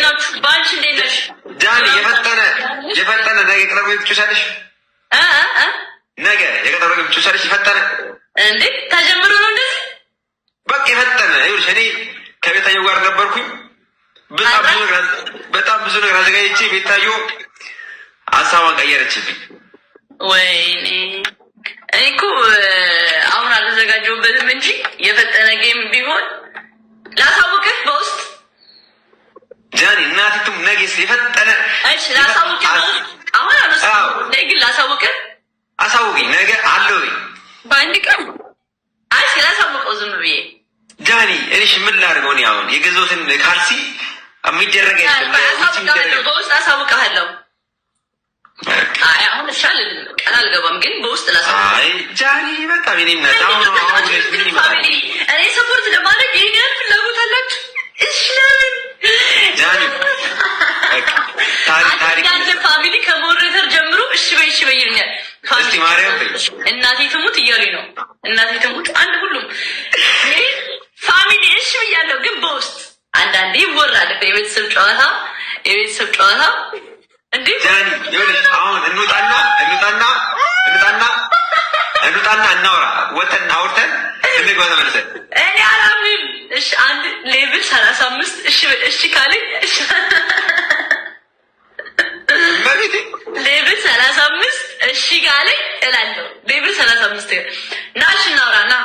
ናችሁ? በአንቺ እንዴት ነሽ? ጃኒ፣ የፈጠነ የፈጠነ ነገ የቀጠሮ ትጮሻለሽ። ነገ የቀጠሮ ትጮሻለሽ። የፈጠነ። እንዴ፣ ተጀምሮ ነው እንደዚህ? በቃ የፈጠነ። ይኸውልሽ፣ እኔ ከቤታዮ ጋር ነበርኩኝ። በጣም ብዙ ነገር አዘጋጅቼ ቤታዮ ሀሳቧን ቀየረችብኝ። ወይኔ፣ እኔ እኮ አሁን አልተዘጋጀሁበትም እንጂ የፈጠነ game ቢሆን ላሳውቅህ በውስጥ። ጃኒ፣ እናቲቱም ነገ የፈጠነ። እሺ፣ ላሳውቅህ በውስጥ። አሁን አልወሰንኩም ግን ላሳውቅህ። አሳውቅኝ፣ ነገ አለው። በአንድ ቀን አይ ላሳውቀው ዝም ብዬ። ጃኒ፣ እኔሽ ምን ላድርገው? እኔ አሁን የገዛሁትን ካልሲ የሚደረግ አሳውቅሃለሁ፣ በውስጥ አሳውቅሃለሁ። አይ፣ አሁን እሺ አልልም፣ ቃል አልገባም፣ ግን በውስጥ ላሳውቅህ። አይ ጃኒ፣ በጣም የእኔ እናት፣ አሁን Family፣ እኔ support ለማድረግ ይሄን ያህል ፍላጎት አላችሁ? እሺ ለምን? ጃኒ፣ ታሪክ ያንተ family ከ moderator ጀምሮ እሺ በይ፣ እሺ በይ ይሉኛል። እስቲ ማርያም በይ። እናቴ ትሙት እያሉኝ ነው። እናቴ ትሙት አንድ ሁሉም family እሺ ብያለሁ፣ ግን በውስጥ። አንዳንዴ ይወራል እኮ የቤተሰብ ጨዋታ፣ የቤተሰብ ጨዋታ እንዴ። ጃኒ፣ ይኸውልሽ፣ አሁን እንውጣና እንውጣና እንውጣና እንውጣና እናውራ። ወተን አውርተን እንግባ ተመልሰን። እኔ አላምንም። እሺ፣ አንድ level 35 እሺ እሺ ካለኝ እሺ። መቤቴ። Level 35 እሺ ካለኝ እላለሁ። Level 35 ና፣ እሺ እናውራ፣ ና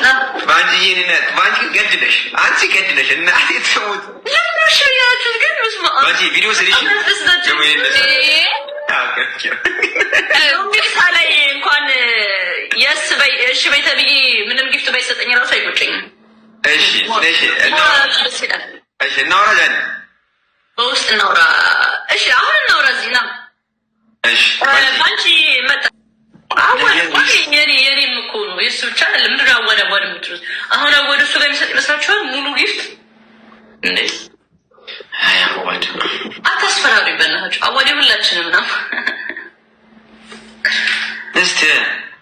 ና። በአንቺ የኔነት፣ በአንቺ ገድለሽ፣ አንቺ ገድለሽ፣ እናቴ ትሙት። ለምን እሺ ያላችሁት ግን? በስመ አብ። በአንቺ ቪዲዮ ስሪሽ። አስደስታችሁ ላይ እንኳን yes በይ፣ እሺ በይ ተብዬ ምንም gift ባይሰጠኝ ራሱ አይቆጨኝም። እሺ፣ ደስ ይላል። እሺ፣ እናውራ ጃኒ። በውስጥ እናውራ። እሺ፣ አሁን እናውራ እዚህ ና። እሺ። አንቺ መጣ። የኔም እኮ ነው፣ የእሱ ብቻ አይደለም። ምንድን ነው አዋድ አዋድ የምትሉት? አሁን አዋድ እሱ ጋር የሚሰጥ ይመስላችኋል? ሙሉ gift እንዴ? አይ አዋድ። አታስፈራሩ በእናታችሁ። አዋድ የሁላችንም ነው። እስቲ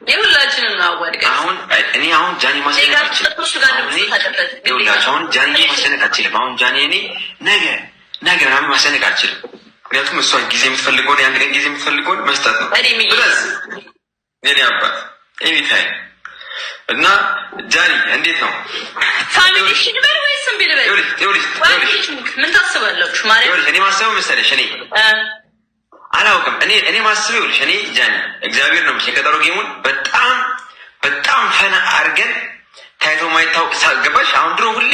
የሁላችንም ነው አዋድ። አሁን እኔ አሁን ጃኒ ማስጨነቅ አልችልም። ይኸውላችሁ፣ አሁን ጃኒ ማስጨነቅ አልችልም። አሁን ጃኒ እኔ ነገ ነገ ምናምን ማስጨነቅ አልችልም። ምክንያቱም እሷ ጊዜ የምትፈልገውን፣ የአንድ ቀን ጊዜ የምትፈልገውን መስጠት ነው። Plus የኔ አባት anytime። እና ጃኒ፣ እንዴት ነው? Family እሺ ልበል ወይስ እምቢ ልበል? ምን ታስባላችሁ? ማለት እኔ ማሰበው መሰለሽ፣ እኔ አላውቅም። እኔ ማስበው፣ ይኸውልሽ፣ እኔ ጃኒ፣ እግዚአብሔር ነው፣ የቀጠሮ game ኡን በጣም በጣም fun አድርገን ታይቶ ማይታወቅ፣ ገባሽ? አሁን ድሮ ሁሌ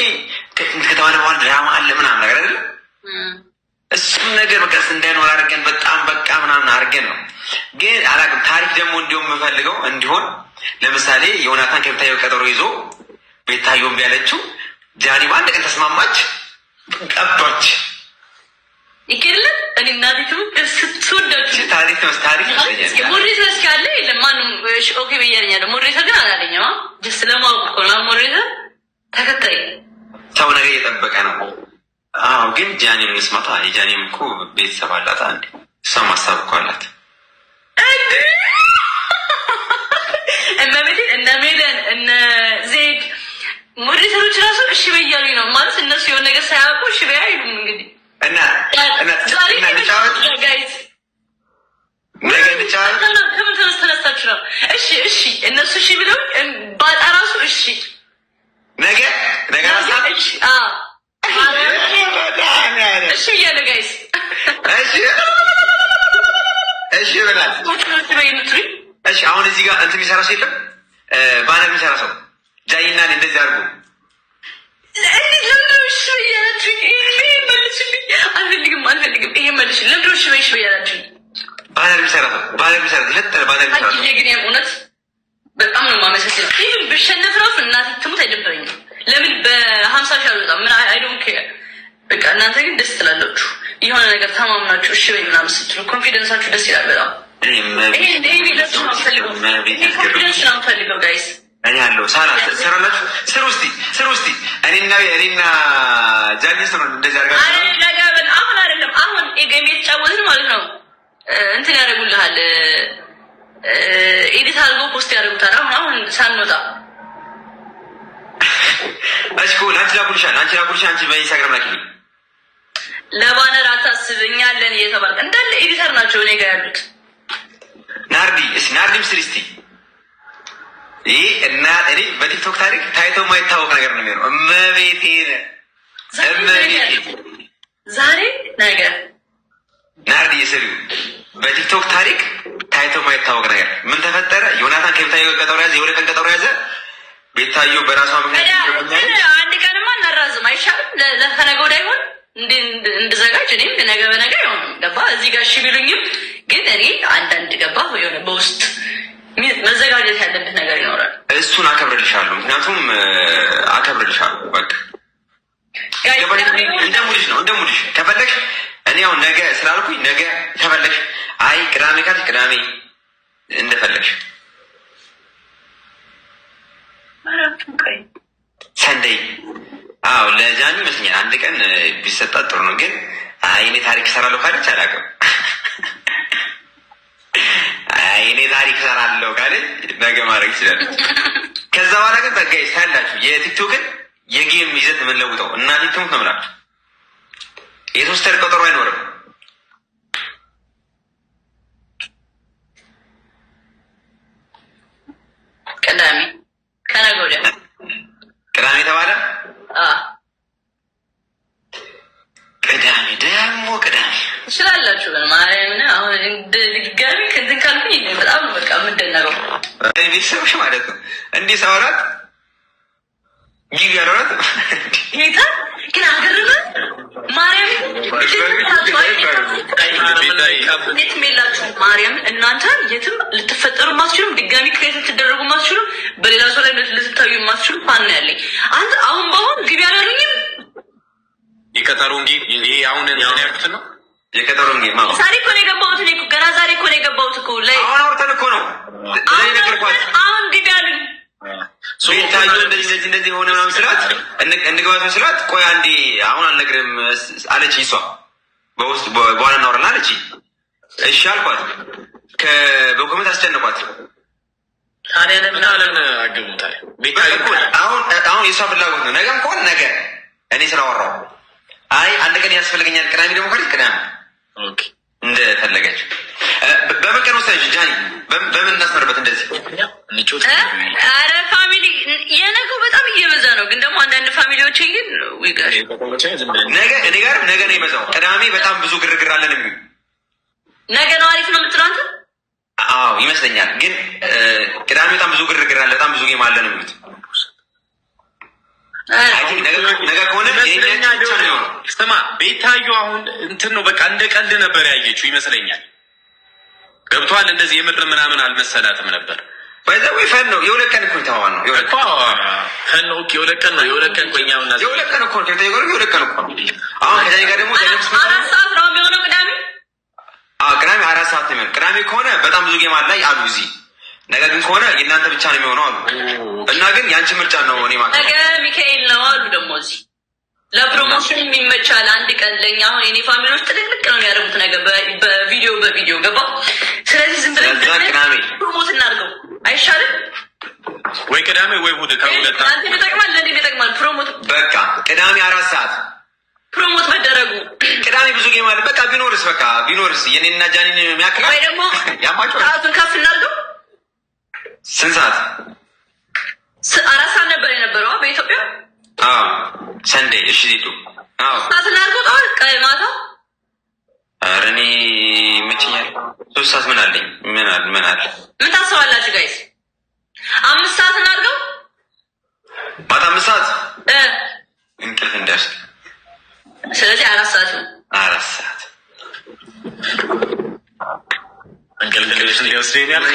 ከተባለ በኋላ ድራማ አለ ምናምን ነገር አይደለም። እሱም ነገር በቃ እንዳይኖር አድርገን በጣም በቃ ምናምን አድርገን ነው። ግን አላውቅም። ታሪክ ደግሞ እንዲሁም የምፈልገው እንዲሆን፣ ለምሳሌ ዮናታን ከቤታዮ ቀጠሮ ይዞ ቤታዮ እምቢ ያለችው፣ ጃኒ በአንድ ቀን ተስማማች፣ ቀባች። ይኬድልን እኔ እናቴ ትሙት ስወዳችሁ። ታሪክ ነው፣ ታሪክ። Moderator እስኪ አለ የለም? ማንም okay ብያለኛለሁ። Moderator ግን አላለኝም። Just ለማወቅ እኮ ነው። Moderator ተከታይ ሰው ነገር እየጠበቀ ነው። አዎ፣ ግን ጃኒ ምስማታ፣ የጃኒም እኮ ቤተሰብ አላት። አንዴ እሷም ሀሳብ እኮ አላት። እመቤቴን፣ እነ ሜለን፣ እነ ዜድ moderator ኦች ራሱ እሺ በይ እያሉኝ ነው። ማለት እነሱ የሆነ ነገር ሳያውቁ እሺ በይ አይሉም። እንግዲህ እና እንጫወት፣ Guys ነገ እንጫወት። ከምን ተነሳችሁ ነው? እሺ እሺ፣ እነሱ እሺ ብለው ባጣ ራሱ እሺ። ነገ ነገ እሺ እሺ እያለ guys። እሺ እሺ ብላል። እሺ፣ አሁን እዚህ ጋር እንትን የሚሰራ ሰው የለም። Banner የሚሰራ ሰው ጃይና እንደዚህ አድርጉ። አልፈልግም፣ አልፈልግም። ይሄ መልሽ። ለምንድን ነው እሺ በይ እሺ በይ ያላችሁኝ? Banner የሚሰራ ሰው፣ banner የሚሰራ ሰው፣ banner የሚሰራ ሰው። ግን እውነት በጣም ነው የማመሰግነው። ይህን ብሸነፍ ራሱ እናቴ ትሙት አይደብረኝም። ለምን በ50,000 አልወጣም? ምን I don't care። በቃ እናንተ ግን ደስ ትላላችሁ። የሆነ ነገር ተማምናችሁ እሺ በይ ምናምን ስትሉ confidence ኣችሁ ደስ ይላል በጣም። Confidence ነው የምፈልገው guys። እኔ አለው ሳራ ትሰራላችሁ። ስሩ እስቲ፣ ስሩ እስቲ። እኔና ጃኒ ስሩ እንደዚህ አድርጋችሁ። አሁን አይደለም፣ አሁን game የተጫወትን ማለት ነው። እንትን ያደርጉልሃል፣ edit አድርገው post ያደርጉታል። አሁን አሁን ሳንወጣ። እሺ፣ አንቺ ላኩልሻል፣ አንቺ ላኩልሻል። አንቺ በኢንስታግራም ላኪልኝ። ለ banner አታስብ፣ እኛ አለን እየተባልክ እንዳለ editor ናቸው እኔ ጋር ያሉት። ናርዲ እስኪ ናርዲም ስሪ እስኪ። ይህ እና እኔ በቲክቶክ ታሪክ ታይቶ የማይታወቅ ነገር ነው የሚሆነው። እመቤቴን እመቤቴን ዛሬ ነገ ናርዲ የስሪው በቲክቶክ ታሪክ ታይቶ የማይታወቅ ነገር ምን ተፈጠረ? ዮናታን ከቤታዮ ቀጠሮ ያዘ። የሁለት ቀን ቀጠሮ ያዘ። ቤታዮ በራሷ ምክንያት አንድ ቀንማ እናራዝም አይሻልም? ከነገ ወዲያ ይሆን እንድዘጋጅ እኔም ነገ በነገ አይሆንም። ገባ እዚህ ጋር እሺ ቢሉኝም ግን እኔ አንዳንድ ገባ የሆነ በውስጥ መዘጋጀት ያለብህ ነገር ይኖራል። እሱን አከብርልሻለሁ። ምክንያቱም አከብርልሻለሁ። በቃ እንደ mood ሽ ነው፣ እንደ mood ሽ ከፈለግሽ እኔ አሁን ነገ ስላልኩኝ ነገ ከፈለግሽ፣ አይ ቅዳሜ ካልሽ ቅዳሜ እንደፈለግሽ፣ Sunday። አዎ ለጃኒ ይመስለኛል አንድ ቀን ቢሰጣት ጥሩ ነው። ግን አይ እኔ ታሪክ እሰራለሁ ካለች አላውቅም። አይ እኔ ታሪክ እሰራለሁ ካለች ነገ ማድረግ ይችላለች። ከዛ በኋላ ግን በቃ ታያላችሁ የቲክቶክን የ game ይዘት የምንለውጠው እናቴ ትሙት ነው የምላችሁ። የሶስት ወር ቀጠሮ አይኖርም። ቅዳሜ ከነገ ወዲያ ቅዳሜ ተባለ። ቅዳሜ ደግሞ ቅዳሜ ትችላላችሁ። ግን ማርያምን አሁን ድጋሚ ከእንትን ካልኩኝ በጣም ነው በቃ የምደነቀው። ቤተሰብሽ ማለት ነው እንዲህ ሳወራት ጊዜ ያልሆናት ጌታ ግን አገርመ ማርያም የትም የላችሁም። ማርያምን እናንተ የትም ልትፈጠሩ ማትችሉም፣ ድጋሚ create ልትደረጉ ማትችሉም፣ በሌላ ሰው ላይ ልትታዩ ማትችሉ fan ነው ያለኝ። አንተ አሁን በአሁን ግቢ አላሉኝም። የቀጠሮን game ይሄ አሁን እንትን ያልኩት ነው። የቀጠሮን game ዛሬ እኮ ነው የገባሁት። እኔ እኮ ገና ዛሬ እኮ ነው የገባሁት እኮ ላይ አሁን አውርተን እኮ ነው ነገርኳት። አሁን ግቢ አሉኝ። ቤታዮ እንደዚህ እንደዚህ እንደዚህ ሆነ ምናምን ስላት እንግባት ስላት ቆይ አንዴ አሁን አልነግርህም አለችኝ። እሷ በውስጥ በኋላ እናወራለን አለችኝ። እሺ አልኳት። በ comment አስጨነቋት። ታዲያ ለምን አለን አገቡም? ታዲያ አሁን አሁን የእሷ ፍላጎት ነው። ነገም ከሆነ ነገ እኔ ስላወራሁ አይ አንድ ቀን ያስፈልገኛል፣ ቅዳሜ ደግሞ ካለች ቅዳሜ እንደፈለገች። በምን ቀን ወሰነች ጃኒ? በምን እናስመርበት? እንደዚህ አረ family የነገው በጣም እየበዛ ነው። ግን ደግሞ አንዳንድ family ዎች ግን ነገ እኔ ጋርም ነገ ነው የበዛው። ቅዳሜ በጣም ብዙ ግርግር አለን የሚሉ ነገ ነው አሪፍ ነው የምትለው አንተ? አዎ ይመስለኛል። ግን ቅዳሜ በጣም ብዙ ግርግር አለ፣ በጣም ብዙ game አለ ነው የሚሉት። ነገ ከሆነ ስማ ቤታዩ አሁን እንትን ነው በቃ እንደ ቀልድ ነበር ያየችው ይመስለኛል። ገብቷል። እንደዚህ የምር ምናምን አልመሰላትም ነበር። By the way fun ነው። የሁለት ቀን እኮ የተባባልነው fun ነው። የሁለት ቀን ነው። የሁለት ቀን ቆኛ የሁለት ቀን እኮ ነው። የሁለት ቀን እኮ ነው። አሁን ከዛ ጋር ደግሞ 4 ሰዓት ነው የሚሆነው ቅዳሜ። ቅዳሜ 4 ሰዓት ነው የሚሆነው። ቅዳሜ ከሆነ በጣም ብዙ game አለ አሉ እዚህ። ነገር ግን ከሆነ የእናንተ ብቻ ነው የሚሆነው አሉ እና ግን የአንቺ ምርጫ ነው። እኔ ማለት ነገ ሚካኤል ነው አሉ ደግሞ እዚህ ለ promotion የሚመቻል አንድ ቀን ለኛ። አሁን የኔ family ዎች ጥልቅልቅ ነው የሚያደርጉት ነገር በቪዲዮ በቪዲዮ ገባ። ስለዚህ ዝም ብለን promote እናድርገው አይሻልም? ወይ ቅዳሜ ወይ እሑድ ከሁለት አንተ ይጠቅማል፣ ለእኔም ይጠቅማል። Promote በቃ ቅዳሜ 4 ሰዓት Promote መደረጉ ቅዳሜ ብዙ game አለ። በቃ ቢኖርስ በቃ ቢኖርስ የኔና ጃኒን የሚያክላል ወይ ደግሞ ሰዓቱን ከፍ እናድርገው። ስንት ሰዓት? 4 ሰዓት ነበር የነበረው በኢትዮጵያ Sunday። እሺ ዜቱ ሰዓት እናድርገው። ጠዋት ማታ። ኧረ እኔ ይመቸኛል። 3 ሰዓት ምን አለኝ? ምን አለ ምን አለ? ምን ታስባላችሁ guys? 5 ሰዓት እናድርገው። ማታ 5 ሰዓት እንቅልፍ እንዳይወስድ። ስለዚህ 4 ሰዓት ነው። 4 ሰዓት እንቅልፍ እንዲወስድ ያል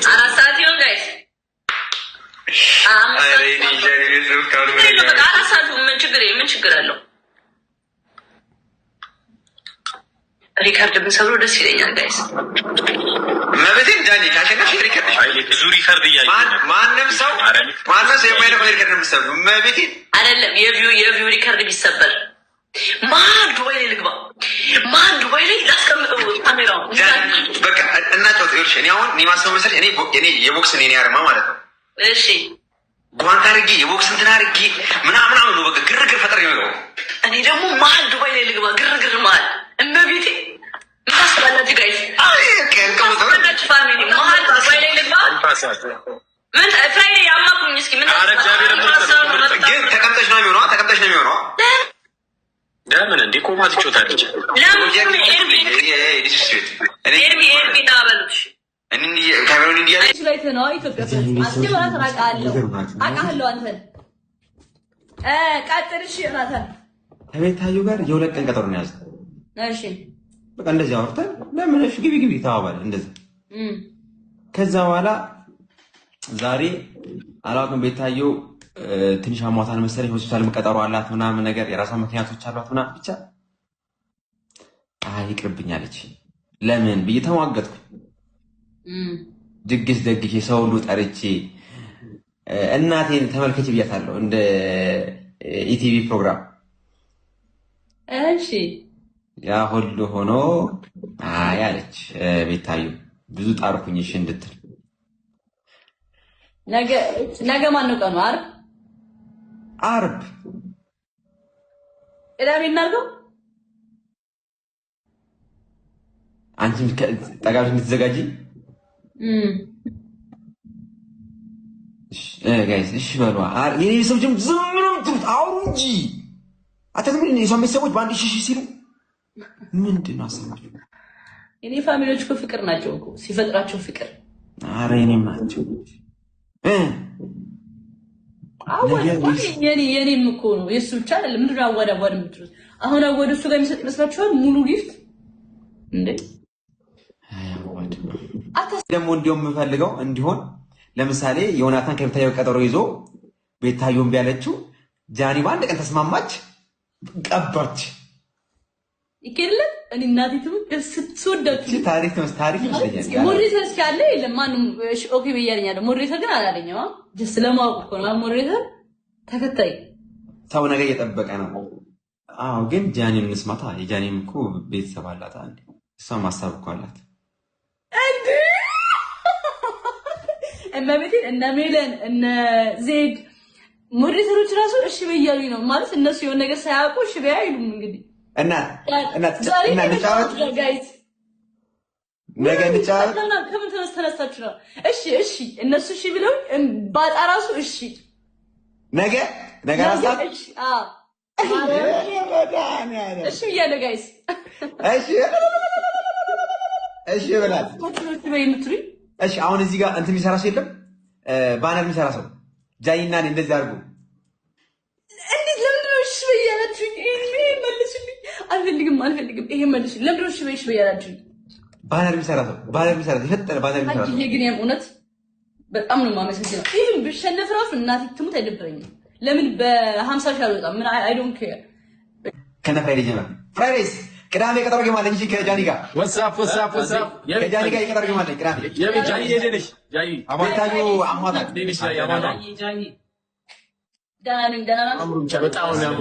4 ሰዓት ይሁን guys። 4 ሰዓት ምን ችግር አለው? Record ብንሰብረው ደስ ይለኛል guys። መቤቴን ጃኒ ካሸነፍሽ record ብዙ record እያየሁ ማንም ሰው ማንም ሰው የማይነካው record ነው የምትሰብሪው። መቤቴን አይደለም የ view record ቢሰበር ማን ዱባይ ላይ ልግባ? ማን ዱባይ ላይ ላስቀምጠው ካሜራው? በቃ እናጫውት። ይኸውልሽ እኔ አሁን እኔ ማስበው መሰለሽ እኔ የቦክስ እኔ አርማ ማለት ነው። እሺ ጓንት አድርጌ፣ የቦክስ እንትን አድርጌ ምናምን ምናምን ነው፣ በቃ ግርግር ፈጥሬ ነው። እኔ ደግሞ መሀል ዱባይ ላይ ልግባ፣ ግርግር መሀል። እመቤቴ፣ ምን ታስባላችሁ guys? ታስባላችሁ family፣ መሀል ዱባይ ላይ ልግባ። ምን ፍራይዴ አማክሩኝ እስኪ፣ ምን ግን ተቀምጠሽ ነው የሚሆነው፣ ተቀምጠሽ ነው የሚሆነው። ለምን እንዴ ኮማ ትጮታለች? ኤርሚ ኤርሚ ና በሉት። ካሜሮን እንዲያ ላይ ነው ኢትዮጵያ አውቃለሁ አውቃለሁ። አንተን ቀጥል። እሺ ናታን። ከቤታዩ ጋር የ2 ቀን ቀጠሮ ነው የያዝነው። እሺ። በቃ እንደዚህ አውርተን ለምን እሺ ግቢ ግቢ ተባባልን። እንደዚህ ከዛ በኋላ ዛሬ አላውቅም፣ ቤታየው ትንሽ አሟታል መሰለኝ፣ ሆስፒታል ቀጠሮ አላት ምናምን ነገር፣ የራሷ ምክንያቶች አሏት ምናምን፣ ብቻ አይ ይቅርብኝ አለች። ለምን ብዬ ተሟገጥኩ። ድግስ ደግሼ ሰው ሁሉ ጠርቼ እናቴን ተመልከች ብያታለሁ እንደ ኢቲቪ ፕሮግራም። እሺ። ያ ሁሉ ሆኖ አይ አለች ቤታዩ። ብዙ ጣርኩኝ እሺ እንድትል። ነገ ነገ ማን ነው ቀኑ? ዓርብ። ዓርብ። ቅዳሜ እናድርገው። አንቺም ጠጋ ብለሽ እንድትዘጋጂ guys፣ እሺ በሉ። የኔ ቤተሰቦችም ዝም ነው የምትሉት፣ አውሩ እንጂ አታትም። የሷን ቤተሰቦች በአንድ ሽሽ ሲሉ ምንድን ነው ሀሳባችሁ? የኔ family ዎች እኮ ፍቅር ናቸው እኮ፣ ሲፈጥራቸው ፍቅር። ኧረ የኔም ናቸው። የኔም እኮ ነው፣ የእሱ ብቻ አይደለም። ምንድን ነው award award የምትሉት? አሁን award እሱ ጋር የሚሰጥ ይመስላችኋል? ሙሉ gift እንዴ? ደግሞ እንዲሁም የምፈልገው እንዲሆን፣ ለምሳሌ ዮናታን ከቤታዮ ቀጠሮ ይዞ ቤታዮ እምቢ ያለችው፣ ጃኒ በአንድ ቀን ተስማማች፣ ቀባች። ይኬድለት እኔ እናቴ ትሙት ስትወዳችሁ ታሪክ ታሪክ ይመስለኛል። Moderator እስኪ አለ የለም? ማንም okay ብያለኝ። Moderator ግን አላለኝም። Just ለማወቅ እኮ ነው። Moderator ተከታይ ሰው ነገር እየጠበቀ ነው። አዎ፣ ግን ጃኒም እንስማታ። የጃኒም እኮ ቤተሰብ አላት። አንዴ እሷም ሀሳብ እኮ አላት። እንዴ፣ እመቤቴን፣ እነ ሜለን እነ ዜድ moderator ኦች ራሱ እሺ በይ እያሉኝ ነው። ማለት እነሱ የሆነ ነገር ሳያውቁ እሺ በይ አይሉም። እንግዲህ እና እና እና እንጫወት፣ guys። ነገ እንጫወት። ከምን ተነሳችሁ ነው? እሺ እሺ፣ እነሱ እሺ ብለው ባጣ ራሱ እሺ። ነገ ነገ ራሳት። እሺ፣ አዎ እሺ ብያለሁ guys። እሺ እሺ ብላል። እሺ በይ የምትሉኝ። እሺ፣ አሁን እዚህ ጋር እንትን የሚሰራ ሰው የለም? Banner የሚሰራ ሰው ጃኒና እኔ እንደዚህ አድርጉ። እንዴት? ለምንድን ነው እሺ በይ ያላችሁኝ? ይሄ መልሱልኝ። አልፈልግም አልፈልግም። ይሄ መልሱልኝ። ለምንድን ነው እሺ በይ እሺ በይ ያላችሁኝ? Banner የሚሰራ ሰው፣ banner የሚሰራ ሰው፣ የፈጠነ banner የሚሰራ ሰው። ይሄ ግን እውነት በጣም ነው የማመሰግነው። ይህን ብሸነፍ ራሱ እናቴ ትሙት አይደብረኝም። ለምን በ50,000 አልወጣም? ምን I don't care። ከነ ፍራይዴ ጀመር። ፍራይዴስ ቅዳሜ ቀጠሮ game አለኝ እንጂ ከጃኒ ጋር። What's up, what's up, what's up? ከጃኒ ጋር የቀጠሮ game አለኝ ቅዳሜ። ጃኒ፣ እንዴት ነሽ? ጃኒ። ቤታዩ አሟታል። እንዴት ነሽ? ጃኒ፣ አማን ነው? ደህና ነኝ። ደህና ናችሁ? በጣም ነው።